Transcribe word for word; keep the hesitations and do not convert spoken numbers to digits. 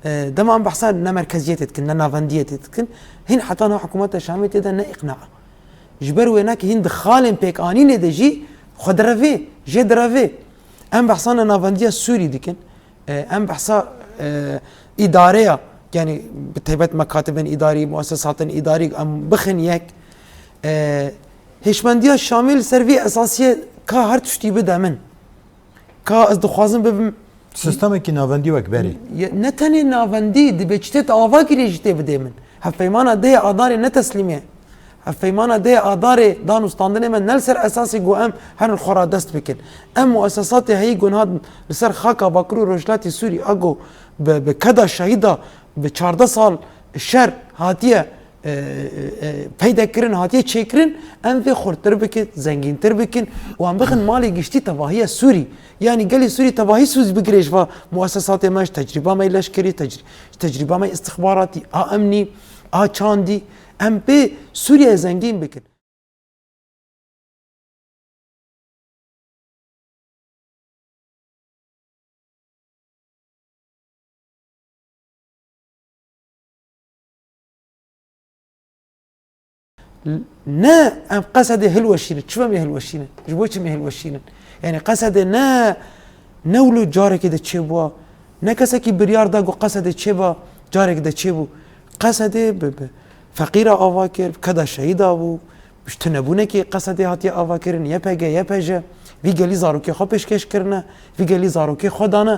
E, dema em behsa ne merkeziyetê dikin, ne navendiyetê dikin, hîn heta niha hikûmeta Şamê tê de ne îqna. Ji ber wêna ki hîn di xalên pêkanînê de jî xwe direvê, jê direvê. Em behsa nenavendiya Sûrî dikin. E, em behsa, e, îdareya, yanî bi taybet mekatibên îdarî, muesesatên îdarî em bixin yek. E, hêşmendiya Şamê li ser vî esasiyê ka her tiştî bide min. Ka ez dixwazim bibim Sistemekî navendî wek berê. Ye-, ne tenê navendî, dibe çi tê te avakirî jî tê bidê min. Hevpeymana dehê Adarê ne teslîmê. Hevpeymana dehê Adarê dan û standinê me ne li ser esasê ku em herin xwe ra dest bikin. Em muesesatê heyî ku niha li ser xaka Bakur û Rojhilatê Sûrî a ku bi, bi keda şehîda bi çardeh sal şer hatiye, e, e, e, peyde kirin, hatiye çêkirin, em vê xurttir bikin, zengîntir bikin û em bixin malê giştî tevahiya Sûrî. Yanî gelê Sûrî tevahî sûz bigire ji va muesesatê me, ji tecrîba me yê leşkerî, tecrî-, ji tecrîba me yê istixbaratî, a emnî, a çandî, em pê Sûriyeyê zengîn bikin. Ne, em Qesedê hilweşînin. Çima em ê hilweşînin? Ji bo çi em ê hilweşînin? Yanî Qesedê ne, ne wilo carekê de çêbûya, ne kesekî biryar da ku Qesedê çêba, carekê de çêbû. Qesedê bi, bi feqîra ava kir, bi keda şehîda bû, bi ji tunebûnekê Qesedê hatiye ava kirin, Y P G, Y P J, vî gelî zarokê xwe pêşkêş kirine, vî gelî zarokê xwe dane,